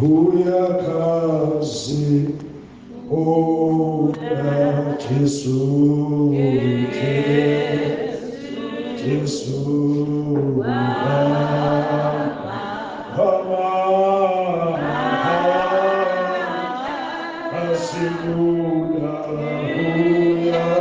Huyakazi Ola Jesu Jesu Asigula Huyakazi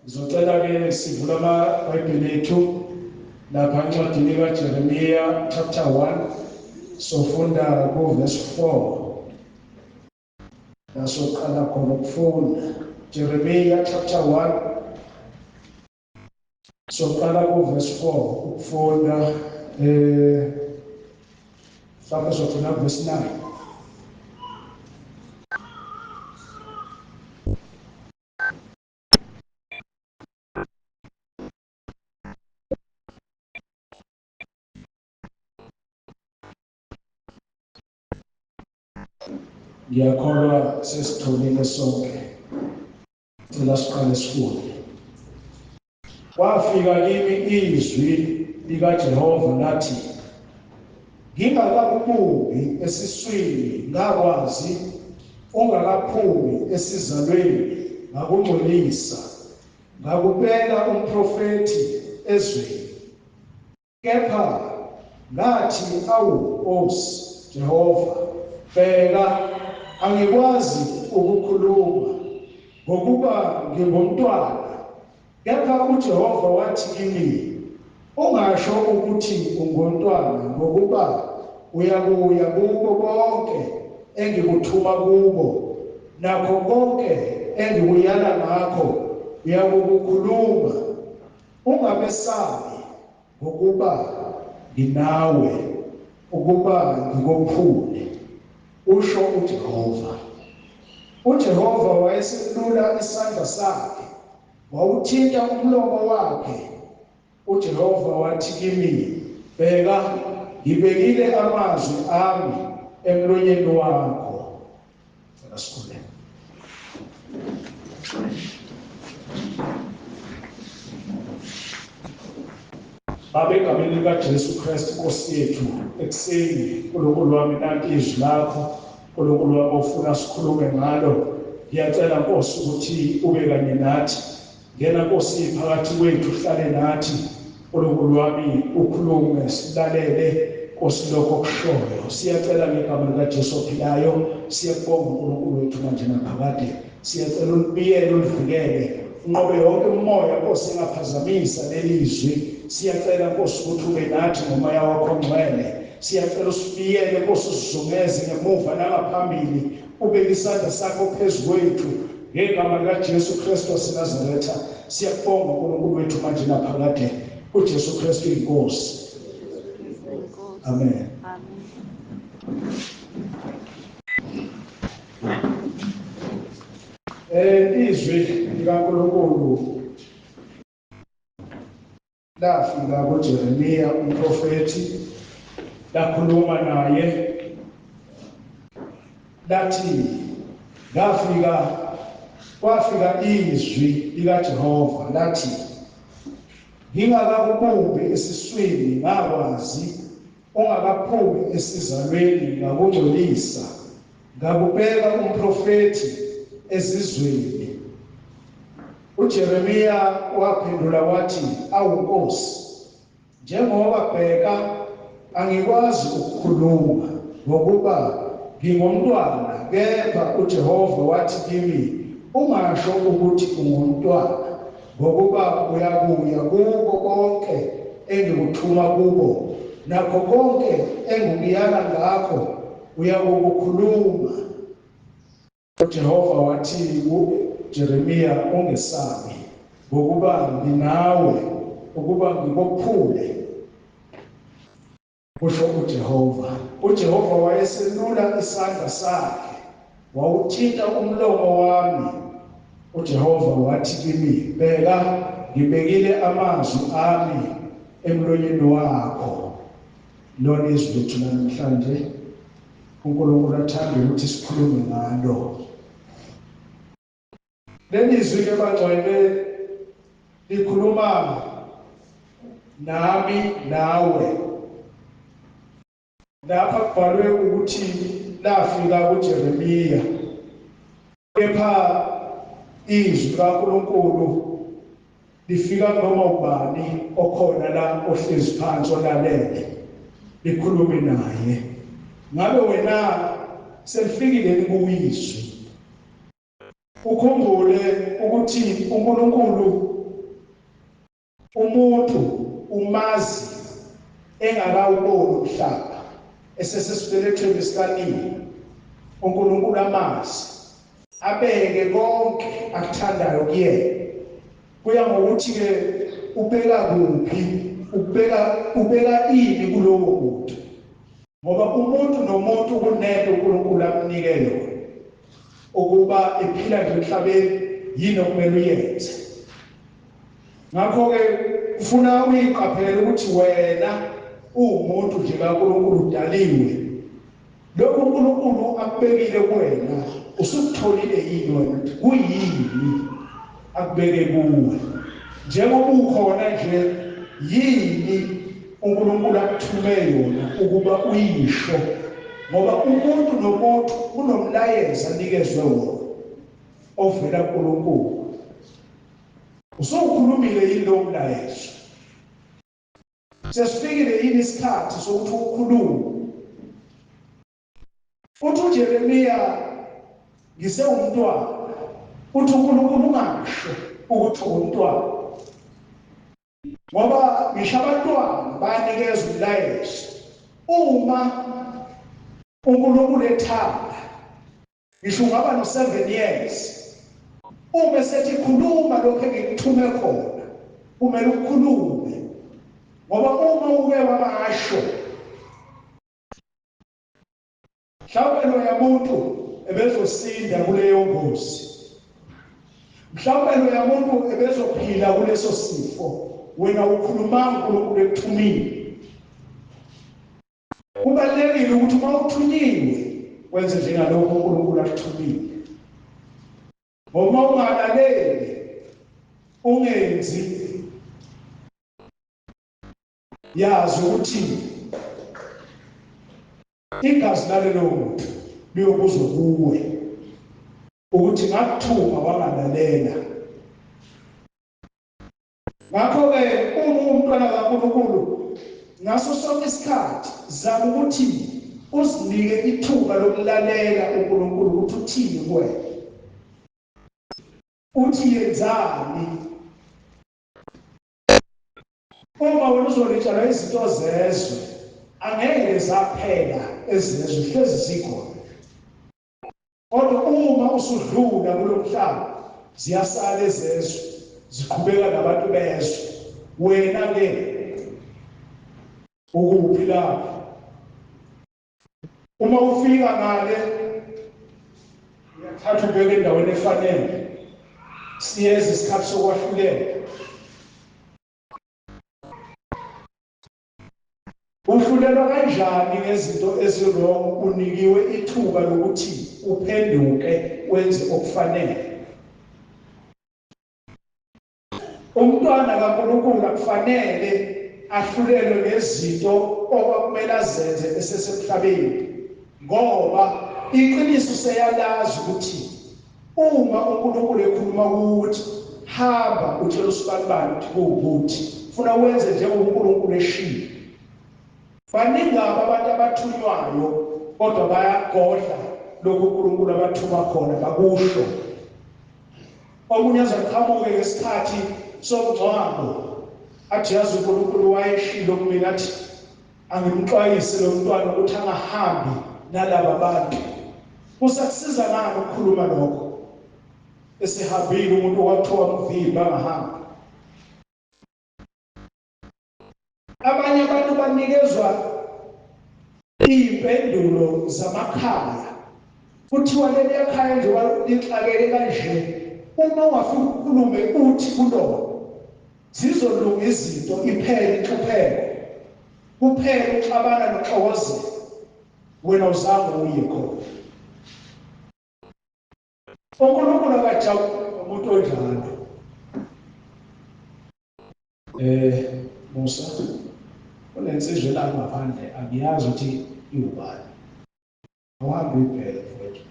Ngizocela-ke sivule amaBhayibheli ethu lapha encwadini kaJeremiya chapter 1 sofunda ku-verse 4 la soqala khona ukufunda. Jeremiya chapter 1 soqala ku-verse 4 ukufunda, mhlawumbe sogcina ku-verse 9. Ngiyakholwa sesitholile sonke. Cela siqale sifunde. Kwafika kimi izwi likaJehova lathi, ngingakakubumbi esiswini ngakwazi, ungakaphumi esizalweni ngakungcolisa, ngakubeka umprofethi ezweni. Kepha ngathi, awu Nkosi Jehova, bheka, angikwazi ukukhuluma, ngokuba ngingumntwana. Kepha uJehova wathi kimi, ungasho ukuthi ungumntwana, ngokuba uyakuya kubo bonke engikuthuma kubo, nakho konke engikuyala ngakho uyakukukhuluma. Ungabesabi, ngokuba nginawe ukuba ngikuphule, usho uJehova. UJehova wayeselula isandla sakhe, wawuthinta umlomo wakhe. uJehova wathi kimi, bheka, ngibekile amazwi ami emlonyeni wakho. Cela sikhuleke. Baba, egameni likaJesu Kristu Nkosi yethu, ekuseni uNkulunkulu wami, nanti izwi lakho uNkulunkulu wami ofuna sikhulume ngalo. Ngiyacela Nkosi ukuthi ube kanye nathi. Ngena Nkosi phakathi kwethu, uhlale nathi uNkulunkulu wami, ukhulume silalele Nkosi lokho okushoyo. Siyacela ngegama likaJesu ophilayo, siyakubonga uNkulunkulu wethu manje naphakade. Siyacela ulibiyele, ulivikele, unqobe yonke umoya Nkosi engaphazamisa leli zwi. Siyacela Nkosi ukuthi ube nathi ngomoya wakho ongcwele. Siyacela usibiyele Nkosi, usizungeze ngemuva nangaphambili, ubeke isandla sakho phezu kwethu ngegama likaJesu Kristu waseNazaretha. Siyakubonga uNkulunkulu wethu manje naphakade, uJesu Kristu iNkosi. Amen. Izwi likaNkulunkulu lafika kuJeremiya umprofethi, lakhuluma naye lathi, Ngafika kwafika izwi likaJehova lathi, ngingakakubumbi esiswini ngakwazi, ungakaphumi esizalweni ngakungcwelisa, ngakubeka umprofethi ezizweni. UJeremiya waphendula wathi, Awu Nkosi, njengoba bheka angikwazi ukukhuluma, ngokuba ngingumntwana. Kepha uJehova wathi kimi, Ungasho ukuthi ungumntwana, ngokuba uyakuya kuko konke engikuthuma kubo, nakho konke engikuyala ngakho uyakukukhuluma. UJehova wathi kuJeremiya, Ungesabi, ngokuba nginawe ukuba ngikophule, kusho uJehova. UJehova wayeselula isandla sakhe, wawuthinta umlomo wami. UJehova wathi kimi, Bheka, ngibekile amazwi ami emlonyeni wakho. Lona izwi lethu lanamhlanje uNkulunkulu athanda ukuthi sikhulume ngalo. Leli zwi ke bangcwele likhuluma nami nawe. Lapha kubhalwe ukuthi lafika kuJeremiya, kepha izwi kaNkulunkulu lifika noma ubani okhona la ohlezi phansi olalele, likhulume naye. Ngabe wena selifikile likuyizwi? Ukhumbule ukuthi uNkulunkulu umuntu umazi engakawuboni umhlaba, esesesibelethweni sikanina. uNkulunkulu amazi, abeke konke akuthandayo kuyena. Kuya ngokuthi ke ubeka kuphi, ubeka ini kulowo muntu, ngoba umuntu nomuntu kunento uNkulunkulu amnike yona ukuba ephila nje emhlabeni, yini okumele uyenze. Ngakho-ke ufuna uyiqaphele ukuthi wena uwumuntu nje kaNkulunkulu, udaliwe. Lokhu uNkulunkulu akubekile kuwena usukutholile yini wena ukuthi kuyini akubeke kuwe? Njengoba ukhona nje, yini uNkulunkulu akuthume yona ukuba uyisho? Ngoba umuntu nomuntu unomlayezo anikezwe wona ovela kuNkulunkulu. Usuwukhulumile yini lowo mlayezo? Sesifikile yini isikhathi sokuthi ukhulume? Uthi uJeremiya, ngisewumntwana. Uthi uNkulunkulu ungasho ukuthi ungumntwana, ngoba ngisho abantwana bayanikezwa umlayezo uma uNkulunkulu ethanda. Ngisho ungaba no-7 years, uma esethi khuluma lokho engikuthume khona, kumele ukhulume, ngoba uma uke wabasho mhlawumbe loya muntu ebezosinda kuleyo ngozi, mhlawumbe loya muntu ebezophila kuleso sifo, wena ukhuluma uNkulunkulu ekuthumile. Kubalulekile ukuthi uma uthunyiwe wenze njengalokho uNkulunkulu akuthumile, ngoba uma ungalaleli ungenzi, yazi ukuthi igazi lalelo muntu liyobuzwa kuwe ukuthi ngakuthuma wangalalela. Ngakho-ke uma umntwana kaNkulunkulu, ngaso sonke isikhathi zama ukuthi uzinike ithuba lokulalela uNkulunkulu ukuthi uthini kuwena, uthi yenzani. Uma wena uzolitshalwa izinto zezwe, angeke zaphela ezezwe, hlezi zikhona. Kodwa uma usudlula kulo mhlaba, ziyasala ezezwe, ziqhubeka nabantu bezwe. Wena ke ukuphi lapho? Uma ufika ngale uyathatha ubeke endaweni efanele. Siyeza isikhathi sokwahlulela. Uhlulelwa kanjani ngezinto ezi-wrong unikiwe ithuba lokuthi uphenduke wenze okufanele? Umntwana kaNkulunkulu akufanele ahlulelwe ngezinto okwakumele azenze esesemhlabeni, ngoba iqiniso seyalazi ukuthi uma uNkulunkulu ekhuluma ukuthi hamba utshela usibanibani ukuthi kuwukuthi funa wenze njengoba uNkulunkulu eshilo. Baningi abantu abathunywayo kodwa bayagodla lokhu uNkulunkulu abathuma khona bakusho. Omunye aze aqhamuke ngesikhathi somngcwabo athi yazi uNkulunkulu wayeshilo kumina athi angimxwayise lo mntwana ukuthi angahambi nalaba bantu. Kusakusiza ngani ukukhuluma lokho? Esehambile umuntu okwathiwa mvimba angahambi. Abanye abantu banikezwa iy'mpendulo zamakhaya, kuthiwa leli ekhaya njengoba lixakeke kanje, uma ungafika ukhulume uthi kulona zizolunga izinto, iphele inhlupheko, kuphele ukuxabana nokuxokozela, wena uzange uye khona. uNkulunkulu akajabuli ngomuntu onjalo. Musa, kunensizwa la ngaphandle angiyazi ukuthi iwubani. Awuhambe uyibheke mfowethu.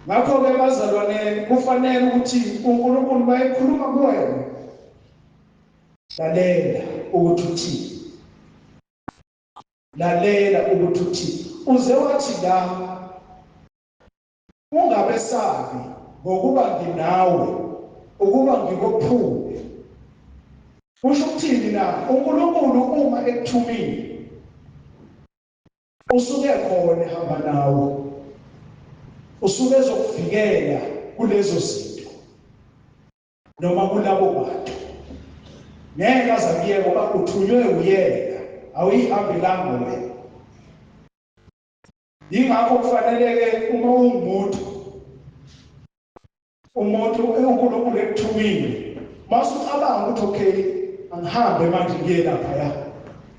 Ngakho-ke bazalwane kufanele ukuthi uNkulunkulu mayekhuluma kuwena lalela ukuthi uthini. Lalela ukuthi uthini. Uze wathi la ungabesabi ngokuba nginawe ukuba ngikuphule. Kusho ukuthini na? uNkulunkulu uma ekuthumile usuke khona ehamba nawe, usuke ezokuvikela kulezo zinto noma kulabo bantu. Ngeke aze akuyeke ngoba uthunywe uyena, awuyihambelanga wena. Yingakho kufanele-ke uma ungumuntu, umuntu uNkulunkulu ekuthumile, masucabanga ukuthi okay angihambe manje ngiye laphaya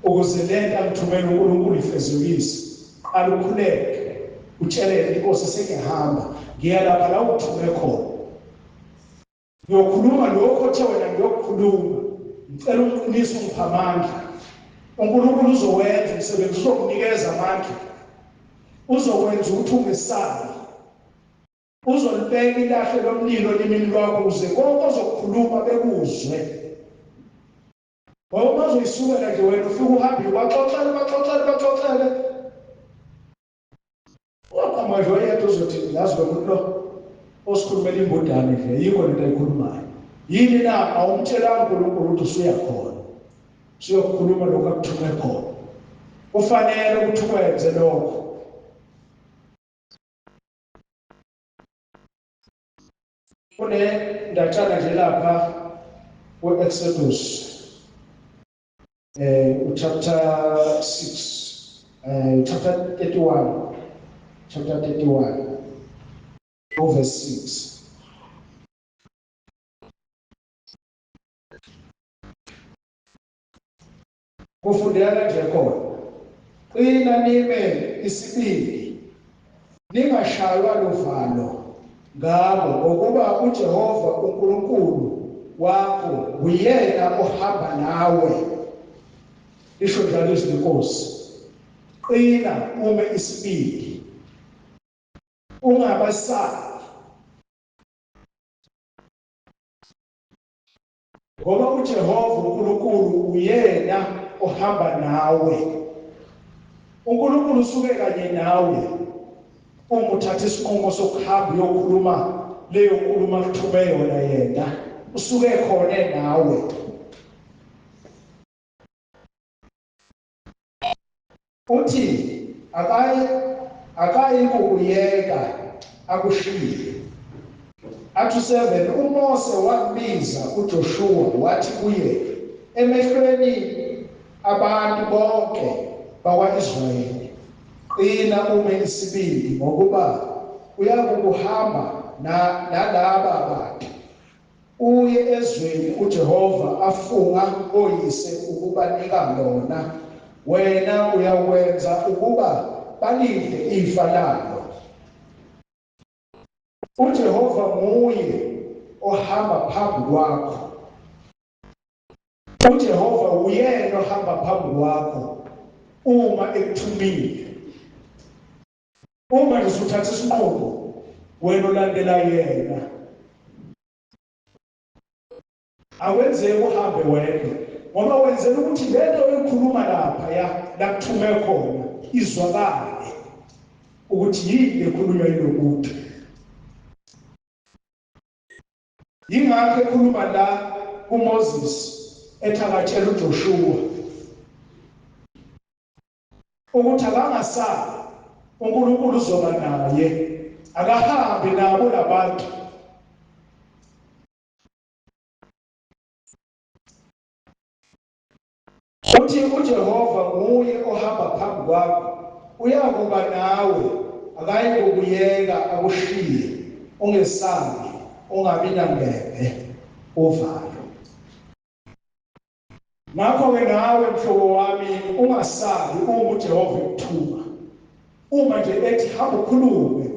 ukuze lento angithumele uNkulunkulu ifezekise, qala ukhuleke utshelele inkosi sengiyahamba ngiya lapha la ungithume khona, ngiyokhuluma lokho othe wena ngiyokukhuluma, ngicela ungiqinise ungiphe amandla. uNkulunkulu uzowenza umsebenzi, uzokunikeza amandla, uzokwenza ukuthi ungesabi, uzolibeka ilahle lomlilo olimini lwakho ukuze konke ozokukhuluma bekuzwe. Ngoba uma uzoyisukela nje wena ufike uhambe ubaxoxele ubaxoxele ubaxoxele, waqhamuka nje oyedwa uzothi yazi lo muntu lo osikhulumela imbudane nje yikho lento ayikhulumayo. Yini na? Awumtshelanga uNkulunkulu ukuthi usuyakhona usuyokhuluma lokhu akuthume khona. Kufanele ukuthi ukwenze lokho. Kunendatshana nje lapha ku-Exodus chapter 6 chapter 31 chapter 31 verse 6. Kufundeka kanje khona: qina nime isibindi, ningashaywa luvalo ngabo, ngokuba uJehova uNkulunkulu wakho nguyena ohamba nawe. Lisho njalo izwi lenkosi. Qina ume isibindi, ungabasabi, ngoba uJehova uNkulunkulu uyena ohamba nawe. uNkulunkulu usuke kanye nawe uma uthatha isinqumo sokuhamba uyokhuluma leyo nkulumo akuthume yona yena, usuke khona nawe. Uthi akayi kukuyeka akushiye. Athi 7 uMose wambiza uJoshua wathi kuye emehlweni abantu bonke bakwa-Israyeli, qina ume isibindi, ngokuba uyakukuhamba nalaba bantu. Uye ezweni uJehova afunga koyise ukubanika lona, wena uyakwenza ukuba balidle ifa lalo. UJehova nguye ohamba phambi kwakho. UJehova uyena ohamba phambi kwakho uma ekuthumile. Uma nje usuthatha isinqumo wena ulandela yena. Akwenzeki uhambe wedwa ngoba wenzela ukuthi lento oyikhuluma lapha ya la kuthume khona izwakale ukuthi yini ekhulunywa yilomuntu. Yingakho ekhuluma la kuMoses ethi akatshela uJoshua ukuthi akangasabi uNkulunkulu uzoba naye akahambe nabo labantu. Uthi uJehova nguye ohamba phambi kwakho, uyakuba nawe, akayikukuyeka akushiye, ungesabi, ungabi nambebe uvalo. Ngakho-ke nawe mhlobo wami ungasabi uma uJehova ekuthuma. Uma nje ethi hamba ukhulume,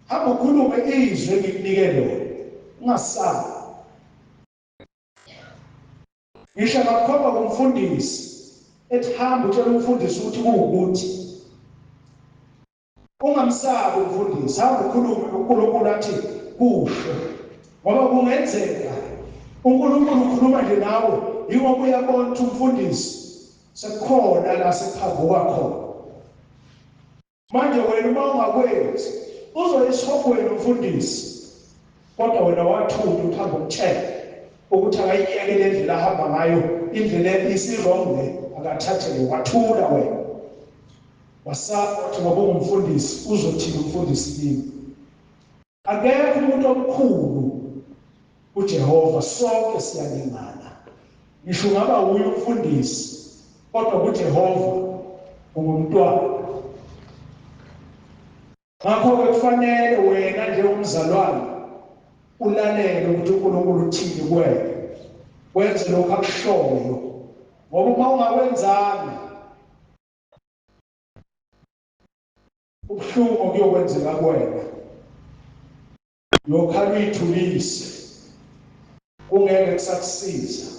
hamba ukhulume izwi engikunike lona, ungasabi. Ngisho ngakhomba kumfundisi ethi hamba utshela umfundisi ukuthi kuwukuthi. Ungamsabi umfundisi, hamba ukhulume uNkulunkulu athi kusho. Ngoba kungenzeka uNkulunkulu ukhuluma nje nawe yingoba uyabona ukuthi umfundisi sekukhona la sekuphambuka khona. Manje wena uma ungakwenzi uzoya esihogweni umfundisi, kodwa wena wathunywa ukuthi hambe umtshele ukuthi akayiyeke le ndlela ahamba ngayo, indlela isi-wrong le, akathathe le. Wathula wena, wasaba wathi ngoba ungumfundisi uzothini umfundisi kimi. Akekho umuntu omkhulu kuJehova, sonke siyalingana. Ngisho ungaba wuye umfundisi, kodwa kuJehova ungumntwana. Ngakho-ke kufanele wena njengomzalwane ulalele ukuthi uNkulunkulu uthini kuwena, wenze lokhu akushoyo, ngoba uma ungakwenzanga ubuhlungu okuyokwenzeka kuwena uyokhala uyithulise kungeke kusakusiza.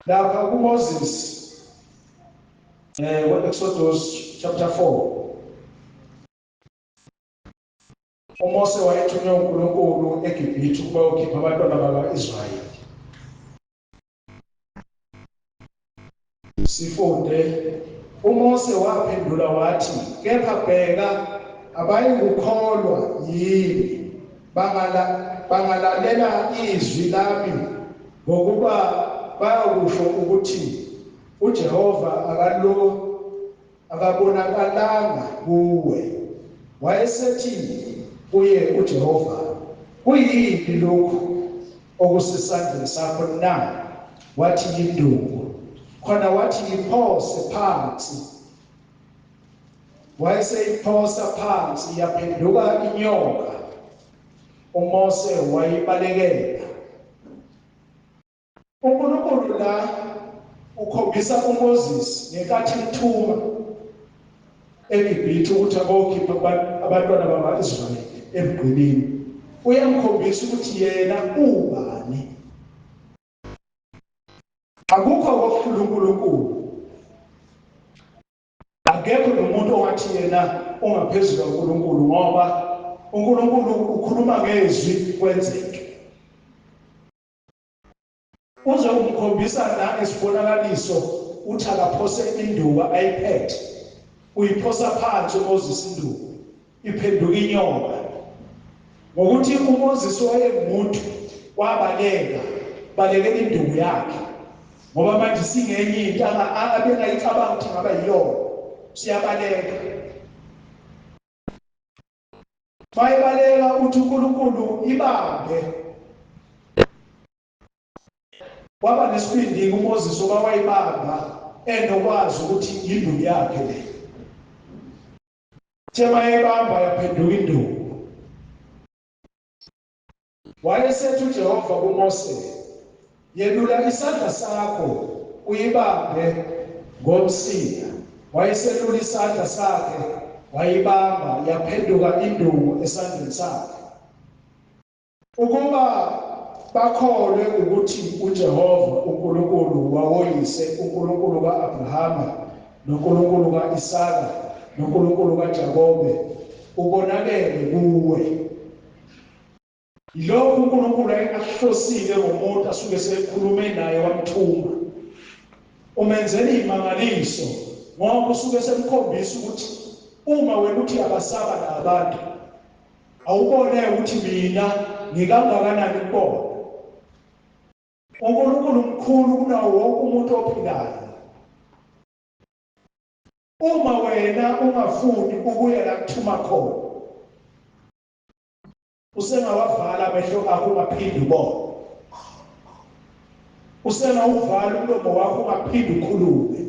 Lapha kuMoses Exodus chapter 4 uMose wayethunywe uNkulunkulu eGibhithe ukuba ayokhipha abantwana bakwa-Israyeli. Sifunde uMose waphendula wathi, kepha bheka abayikukholwa yini bangala bangalalela izwi lami ngokuba bayakusho ukuthi uJehova akalo akabonakalanga kuwe. Wayesethi kuye uJehova, Kuyini lokhu okusesandleni sakho na? Wathi, Yinduku. Khona wathi, Yiphose phansi. Wayeseyiphosa phansi, yaphenduka inyoka. UMose wayibalekela. UNkulunkulu la ukhombisa uMoses ngenkathi emthuma eGibhithe ukuthi akokhipha abantwana bakwa-Israyeli ebugqilini. Uyamkhombisa ukuthi yena ubani. Akukho okuhlula uNkulunkulu. Akekho nomuntu ongathi yena ungaphezu kaNkulunkulu ngoba uNkulunkulu ukhuluma ngezwi kwenzeke. Uze umkhombisa nangesibonakaliso uthi akaphose induku ayiphethe. Uyiphosa phansi uMoses induku iphenduka inyoka. Ngokuthi uMoses wayengumuntu wabaleka balekela induku yakhe ngoba manje singenye into abengayicabanga ukuthi ngaba yiyona siyabaleka. Bayibaleka uthi uNkulunkulu ibambe. Waba nesibindi uMoses oba wayibamba enokwazi ukuthi yinduku yakhe le. Ithe mayebamba yaphenduka induku. Wayesethi uJehova kuMose, Yelula isandla sakho uyibambe ngomsila. Wayeselula isandla sakhe wayibamba yaphenduka induku esandleni sakhe. Ukuba bakholwe ukuthi uJehova uNkulunkulu wawoyise, uNkulunkulu ka-Abrahama noNkulunkulu ka-Isaka noNkulunkulu kaJakobe ubonakele kuwe. Yilokhu uNkulunkulu ayekuhlosile ngomuntu asuke sekhulume naye wamthuma. Umenzela izimangaliso ngoba usuke semkhombisa ukuthi uma wena uthi abasaba nabantu awubone ukuthi mina ngikangakanani kubona. uNkulunkulu mkhulu kunawo wonke umuntu ophilayo. Uma wena ungafuni ukuya la kuthuma khona Usengawavala amehlo akho ungaphindi ubone. Usengawuvala umlomo wakho ungaphindi ukhulume.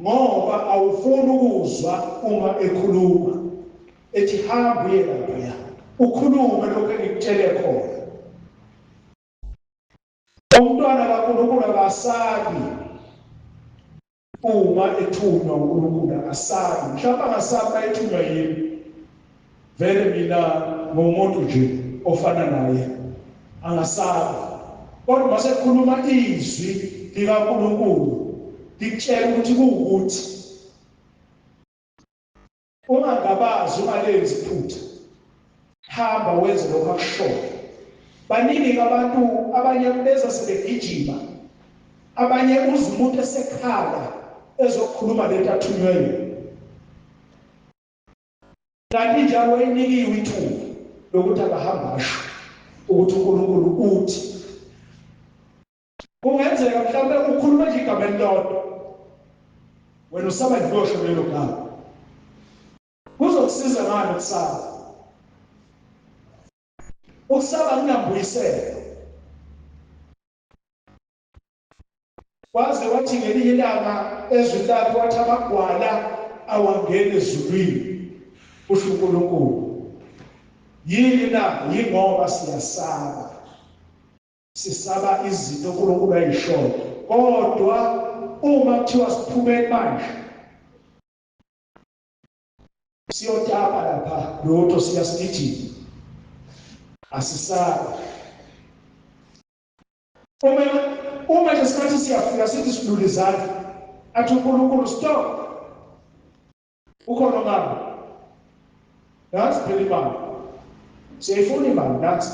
Ngoba awufuni ukuzwa uma ekhuluma. Ethi hamba uye lapha. Ukhulume lokho engikutshele khona. Umntwana kaNkulunkulu akasabi Uma ethunywa uNkulunkulu akasabi, mhlawumbe angasabi uma ethunywa yimi. Vele mina ngumuntu nje ofana naye, angasabi. Kodwa uma sekukhuluma izwi likaNkulunkulu likutshela ukuthi kuwukuthi Ungangabazi, ungalenzi iphutha. Hamba wenze lokho akushoyo. Baningi abantu abanye beza sebegijima. Abanye uze umuntu esekhala ezokhuluma lento athunywe yona. Kanti njalo wayinikiwe ithuba lokuthi akahamba asho ukuthi uNkulunkulu uthi Kungenzeka mhlawumbe ukhuluma nje igama elilodwa. Wena usaba nje uyosho lelo gama. Kuzokusiza ngani ukusaba? Ukusaba kunambuyiselo. Waze wathi ngelinye ilanga ezwini lakhe wathi amagwala awangeni ezulwini. Kusho uNkulunkulu. Yini na? Yingoba siyasaba. Sisaba izinto uNkulunkulu ayishoyo. Kodwa uma kuthiwa siphumeni manje siyotapa lapha lutho siyasigijima asisabi uma uma nje sikhathi siyafika sithi sidlula izandla athi uNkulunkulu stop Ukhona ngabo. Nansi phela imali. Siyayifuna imali nansi.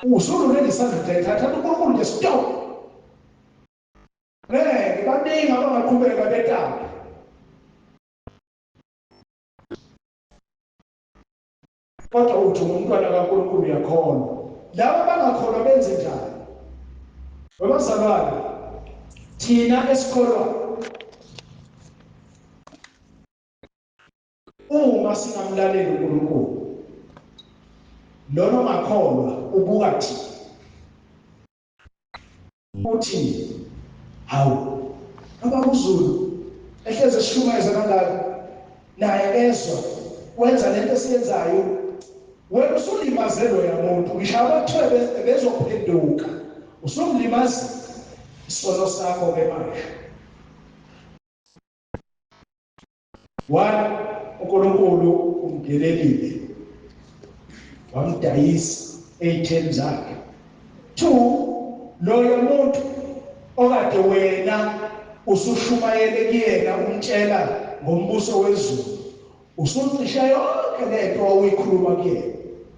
Usulule isandla nje thatha uNkulunkulu nje stop. Ngeke baningi abangaqhubeka betapa. Kodwa uthi umntwana kaNkulunkulu uyakholwa. Laba bangakholwa benze njani? Webazalwane, thina esikholwa uma singamlaleli uNkulunkulu lona ongakholwa ubuka thina uthi hawu baba uZulu ehleze eshumayeza kangaka naye ezwa wenza lento esiyenzayo wena usulimaze loya muntu ngisho abathiwe bezophenduka usumlimaza isono sakho ke manje One, uNkulunkulu umngenelile wamdayisa ey'theni zakhe. Two, loyo muntu okade wena usushumayele kuyena umtshela ngombuso wezulu usucishe yonke lento owuyikhuluma kuyena.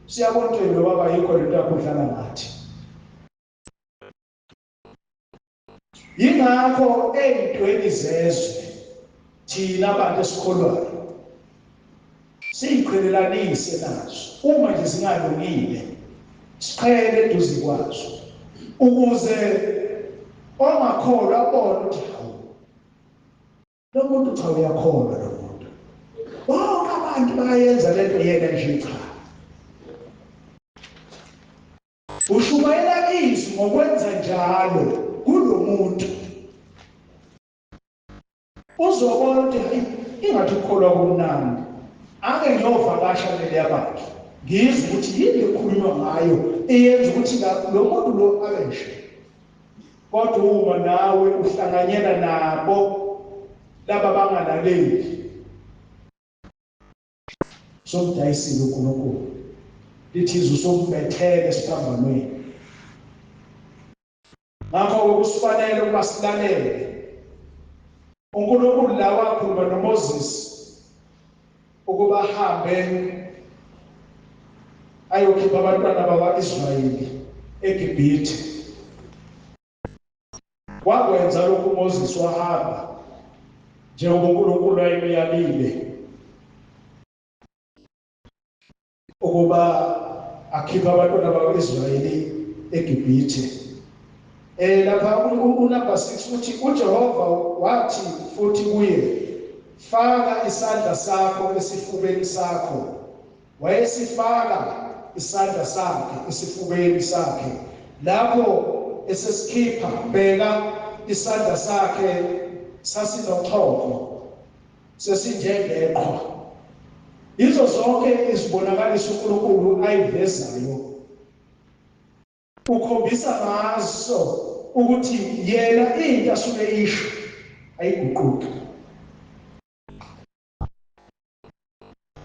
Siyabona ukuthi lo baba yikho lento yakho udlala ngathi. Yingakho ey'ntweni zezwe thina abantu esikholwayo siyiqhelelanise nazo uma nje zingalungile siqhele eduze kwazo ukuze ongakholwa abone ukuthi hawu lo muntu cha uyakholwa lo muntu bonke abantu bayenza lento yena nje cha Ushumayela izwi ngokwenza njalo kulomuntu. Uzobona ukuthi hayi, ingathi ukukholwa kumnandi, ake ngiyovakasha kuleliya bandla ngizwe ukuthi yini ekhulunywa ngayo eyenza ukuthi lo muntu lo abe nje. Kodwa uma nawe uhlanganyela nabo laba bangalaleli, somdayisile uNkulunkulu, lithi izwi usombethele esiphambanweni. Ngakho-ke kusifanele ukuba silalele uNkulunkulu la wakhuluma noMoses ukuba ahambe ayokhipha abantwana bakwa-Israyeli eGibhithe. Wakwenza lokhu uMoses, wahamba njengoba uNkulunkulu wayemyalile ukuba akhiphe abantwana bakwa-Israyeli eGibhithe. Lapha unumber 6 uthi uJehova wathi futhi kuye, faka isandla sakho esifubeni sakho. Wayesifaka isandla sakhe esifubeni sakhe, lapho esesikhipha, bheka, isandla sakhe sasinochoko, sesinjengeqhwa. Yizo zonke izibonakaliso uNkulunkulu ayivezayo, ukhombisa ngazo ukuthi yena into asuke isho ayiguquki.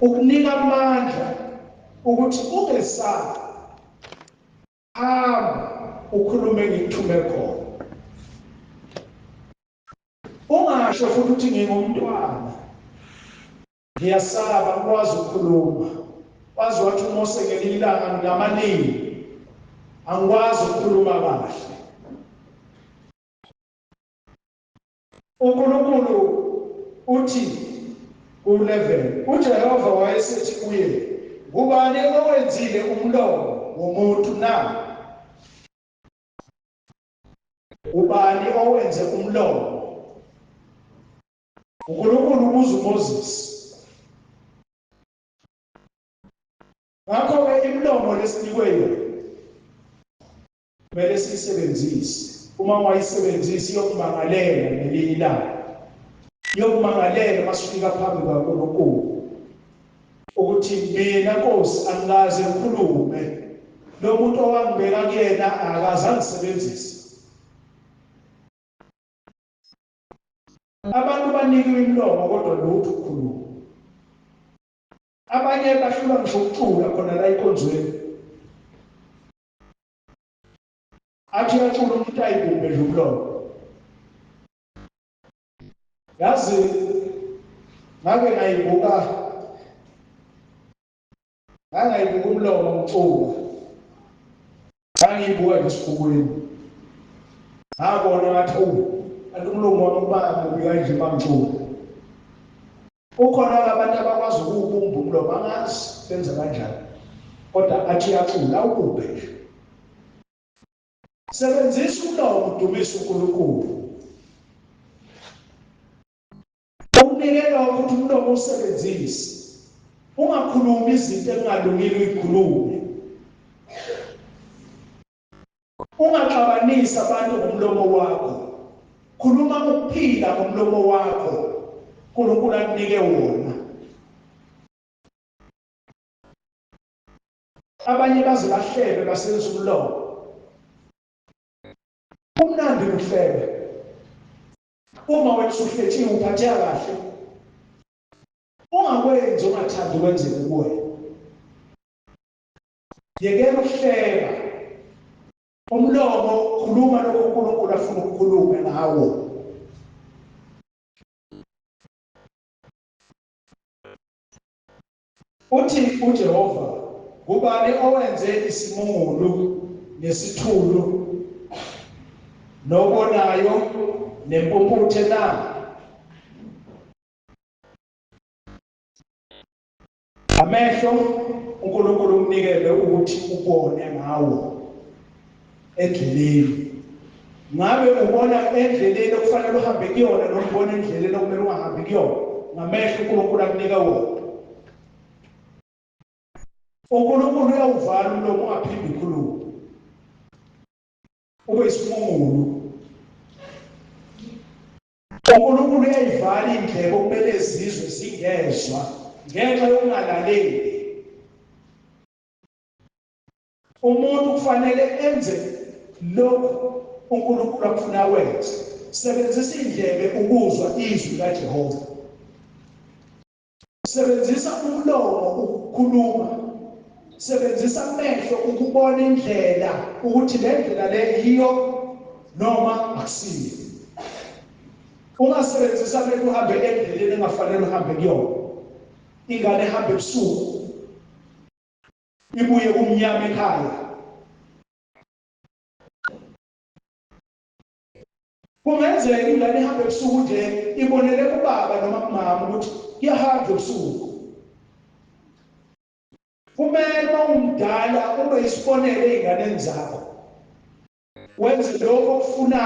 Ukunika amandla ukuthi ungesabi, hamba ukhulume ngikuthume khona. Ungasho futhi ukuthi ngingumntwana, ngiyasaba, ngikwazi ukukhuluma. Wazi wathi uMose ngelinye ilanga, nginamalimi, angikwazi ukukhuluma kahle. uNkulunkulu uthi ku-11, uJehova wayesethi kuye, ngubani owenzile umlomo womuntu na? Ubani owenze umlomo? uNkulunkulu ubuza uMoses. Ngakho-ke imilomo lesinikwe yona kumele siyisebenzise. Uma ungayisebenzisi iyokumangalela ngelinye ilanga, iyokumangalela uma sifika phambi kukaNkulunkulu ukuthi mina Nkosi angikaze ngikhulume, lo muntu owangibeka kuyena akaze angisebenzise. Abantu banikiwe imilomo kodwa lutho ukukhuluma. Abanye bahlulwa ngisho ukucula khona la enkonzweni. Athi uyacula umuntu ayibumbe nje umlomo. Yazi ngake ngayibuka, ngake ngayibuka umlomo ngicula. Ngangiyibuka nje esibukweni. Ngabona ngathi oh, kanti umlomo wami uba mubi kanje mangicula. Kukhona abantu abakwazi ukuwubumba umlomo, angazi benza kanjani. Kodwa athi uyacula awubumbe nje. Sebenzisa umlomo udumise uNkulunkulu. Ukunike lokho ukuthi umlomo usebenzise. Ungakhulumi izinto ekungalungile uyikhulume. Ungaxabanisi abantu ngomlomo wakho. Khuluma ukuphila ngomlomo wakho. uNkulunkulu akunike wona. Abanye baze bahlebe basebenzisa umlomo. Kumnandi ukuhleba. Uma wena usuhletshiwe uphatheka kahle. Ungakwenzi ungathandi kwenzeke kuwe. Yekela ukuhleba. Umlomo khuluma lokho uNkulunkulu afuna ukukhulume ngawo. Uthi uJehova, ngubani owenze isimungulu nesithulu nobonayo nempumputhe na? Amehlo uNkulunkulu umnikele ukuthi ubone ngawo endleleni. Ngabe ubona endleleni okufanele uhambe kuyona noma ubona endleleni okumele ungahambi kuyona? Ngamehlo uNkulunkulu akunika wona. uNkulunkulu uyawuvala umlomo ungaphinde ukhulume. Ube isimungulu. UNkulunkulu uyayivala indlebe okumele zizwe zingezwa ngenxa yokungalaleli. Umuntu kufanele enze lokhu uNkulunkulu akufuna kwenze. Sebenzisa indlebe ukuzwa izwi kaJehova. Sebenzisa umlomo ukukhuluma. Sebenzisa amehlo ukubona indlela ukuthi le ndlela le yiyo noma akusiyo. Ungasebenzisa amehlo uhambe endleleni engafanele uhambe kuyona. Ingane ehamba ebusuku ibuye kumnyama ekhaya. Kungenzeka ingane ihambe ebusuku nje ibonele kubaba noma kumama ukuthi kuyahanjwa ebusuku. Kumele uma umdala ube isibonelo ey'nganeni zakho, wenze lokho okufuna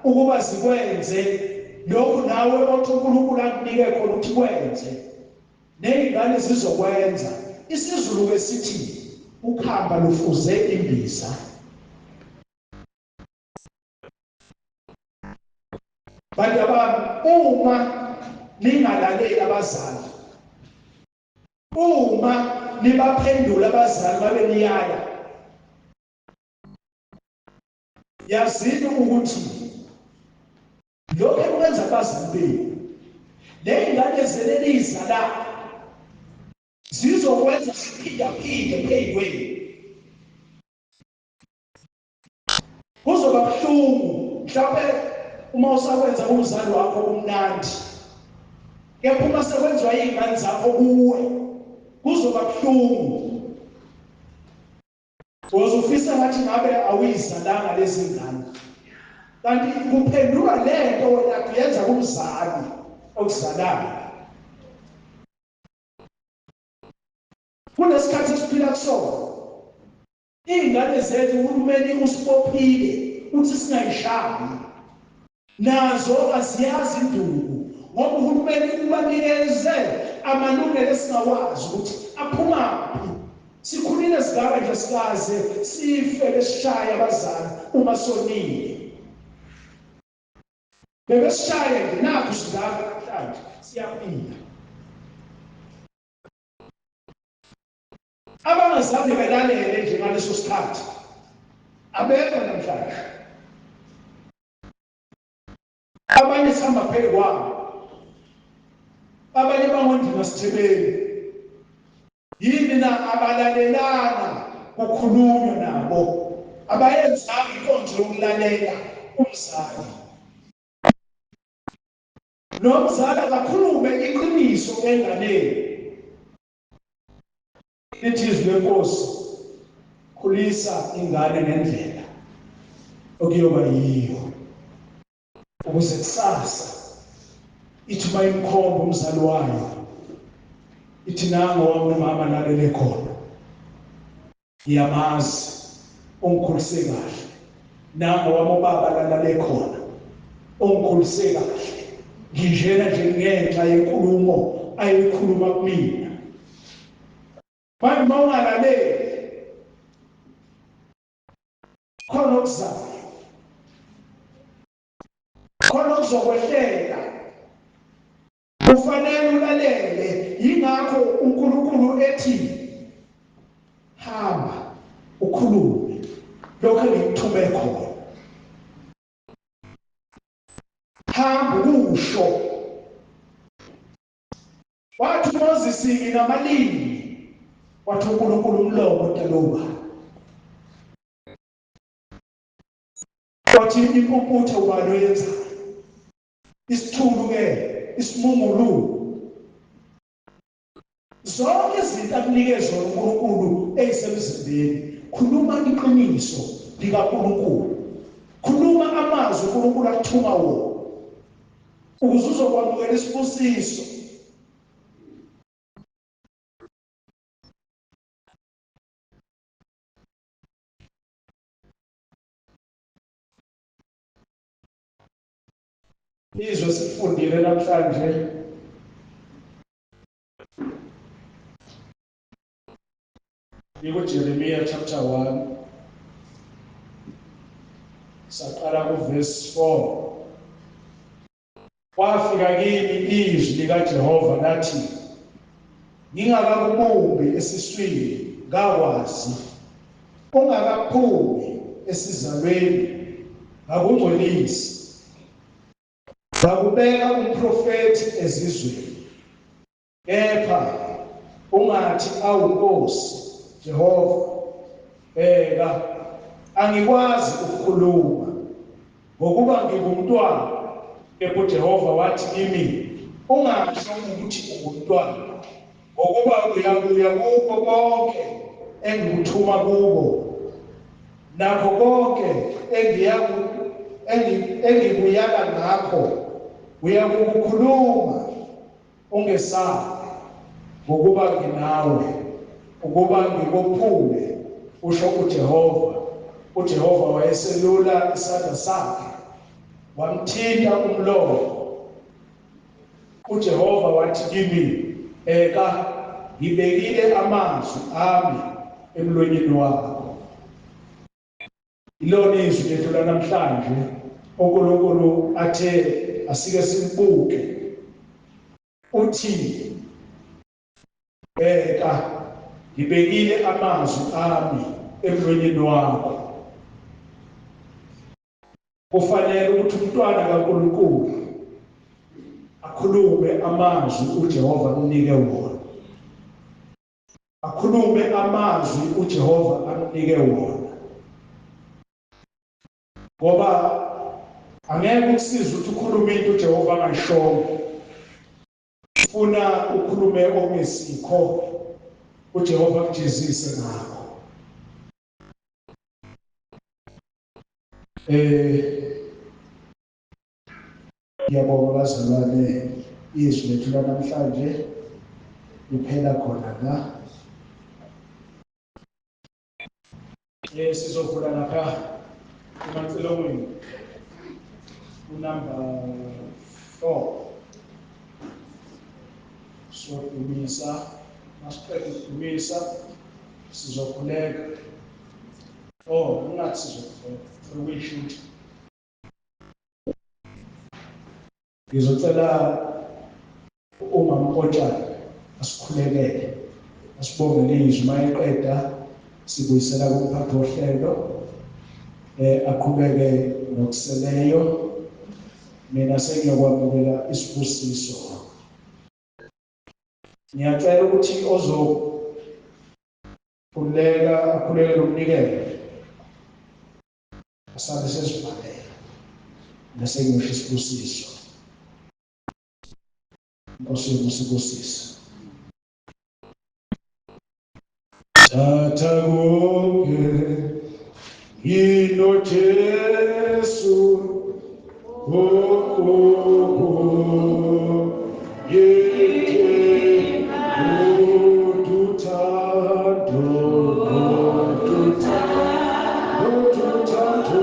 ukuba zikwenze, lokhu nawe othi uNkulunkulu akunike khona ukuthi kwenze, ney'ngane zizokwenza. IsiZulu-ke sithi ukhamba lufuze imbiza. Bantu abami, uma ningalaleli abazali, uma nibaphendula abazali babe niyala, yazini ukuthi lokho ekwenza abazali benu ley'ngane zeneliza la zizokwenza siphindaphinde phezu kwenu. Kuzoba buhlungu mhlawumbe uma usakwenza kumzali wakho kumnandi, kepha uma sekwenziwa iy'ngane zakho kuwe kuzoba buhlungu. Uzofisa ngathi ngabe awuyizalanga lezi ngane, kanti kuphendulwa le nto wena kuyenza kumzali okuzalayo. Kunesikhathi esiphila kusona Iy'ngane zethu uhulumeni usibophile uthi singayishayi. Nazo aziyazi induku ngoba uhulumeni ubanikeze amalungelo esingawazi ukuthi aphumaphi. Sikhulile singaka nje sikaze sife besishaya abazali uma sonile. Bebesishaya nje nakhu singaka namhlanje siyaphila. Abangazange belalele nje ngaleso sikhathi abekho namhlanje. Abanye sihamba phezu kwabo, abanye bangondima sithebeni. Yini na abalalelanga kukhulunywa nabo, abayenzanga inkonzo yokulalela umzali. Nomzali akakhulume iqiniso enganeni. Lithi izwi lenkosi, khulisa ingane ngendlela okuyoba yiyo ukuze kusasa ithi uma imkhomba umzali wayo ithi nango wami umama lalele khona, ngiyamazi ungikhulise kahle, nango wami ubaba lalale khona ungikhulise kahle, nginjena nje ngenxa yenkulumo ayikhuluma kumina. Manje uma ungalaleli khona okuzayo, khona okuzokwehlela. Kufanele ulalele, yingakho uNkulunkulu ethi hamba ukhulume lokho engikuthume khona. Hamba ukusho. Wathi uMoses nginamalimi, wathi uNkulunkulu umlomo daluba. Wathi impumputhe ubani oyenzayo? Isithulu ke isimungulu. Zonke izinto akunike zona uNkulunkulu ezisemzimbeni, khuluma iqiniso likaNkulunkulu. Khuluma amazwi uNkulunkulu akuthuma wona ukuze uzokwamukela isibusiso. Izwe sifundile namhlanje likuJeremiya chapter 1 saqala kuverse 4. Kwafika kimi izwi likaJehova lathi, ngingakakubumbi esiswini ngakwazi, ungakaphumi esizalweni ngakungcwelisa, ngakubeka umprofethi ezizweni. Kepha ungathi, awu Nkosi Jehova, bheka, angikwazi ukukhuluma, ngokuba ngingumntwana. Kepha uJehova wathi kimi, ungasho ukuthi ungumntwana, ngokuba uyakuya kukho konke engikuthuma kubo, nakho konke engikuyala ngakho uyakukukhuluma. Ungesabi, ngokuba nginawe, ukuba ngikuphule, usho uJehova. uJehova wayeselula isandla sakhe, wamthinta umlomo. uJehova wathi kimi, bheka, ngibekile amazwi ami emlonyeni wakho. Ilona izwi lethu lanamhlanje uNkulunkulu athe asike silibuke. Uthi, bheka, ngibekile amazwi ami emlonyeni wakho. Kufanele ukuthi umntwana kaNkulunkulu akhulume amazwi uJehova amnike wona. Akhulume amazwi uJehova amnike wona. Ngoba angeke ukusize ukuthi ukhulume into uJehova angayishongo. Ufuna ukhulume okungesikho, uJehova akujezise ngakho. Ngiyabonga bazalwane, izwi lethu lanamhlanje liphela khona la. Sizovula lapha emacelongweni unumber 4. Siyodumisa, masiqeda ukudumisa sizokhuleka. Oh, ungathi sizokhuleka, ukuyishintsha. Ngizocela umama Mpontshane asikhulekele, asibongele izwi. Mayeqeda sibuyisela kumphathi wohlelo, aqhubeke nokuseleyo. Mina sengiyokwamukela isibusiso. Ngiyacela ukuthi ozokhuleka akhulekele umnikelo, asabe sesivalela bese ngisho isibusiso. Nkosi yethu sibusise. Thatha konke ngino Jesu, oh, oh, oh, yethe uthando, uthando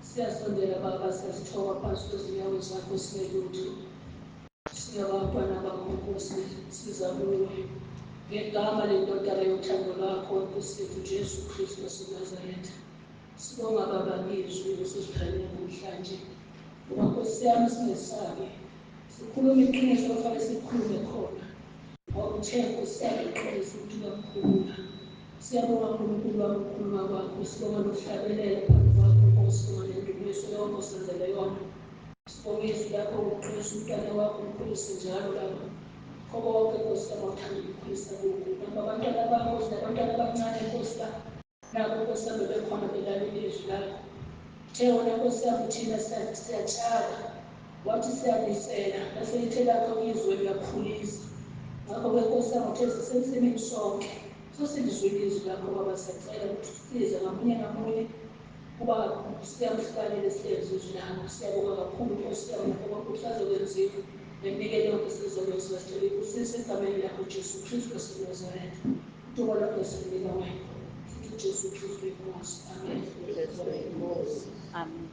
Siyasondela Baba, siyazithoba phansi kwezinyawo zakho sinelutho. Singabantwana bakho Nkosi, siza kuwe ngegama lendodana yothando lwakho Nkosi yethu Jesu Kristu waseNazaretha. Sibonga Baba ngezwi osiziphalela namhlanje. Ngoba Nkosi yami singesabi, sikhuluma iqiniso kufanele sikhulume khona. Ngoba uthe Nkosi yami iqiniso ukuthi uyakhuluma. Siyabonga uNkulunkulu wami ukukhuluma kwakho, sibonga nokuhlabelela phambi kwakho Nkosi, sibonga nendumiso yonke osenzele yona. Sibonga izwi lakho ukuqinisa umntwana wakho, umkhulise njalo Baba. Konke Nkosi yami othanda ukukhulisa kukho. Nabo abantwana bakho, sinabantwana abancane Nkosi la. Nabo Nkosi yami bekhona belalela izwi lakho. Uthe wona Nkosi yami thina siyatshala, wathi siyanisela, bese lithe lakho izwe liyakhulisa. Ngakho-ke Nkosi yami uthe sisensimini sonke. Sosilizwile izwi lakho Baba, siyacela ukuthi usize ngamunye ngamunye kuba siyamhlukanele silenze izwi lakho. Siyabonga kakhulu Nkosi yami ngoba kusazokwenziwa neminikelo yonke sizokwenziwa. Sicela ibusise egameni lakho Jesu Kristu waseNazaretha. Udumo lonke silunika wena. Sithi Jesu Kristu iNkosi. Amen. Amen.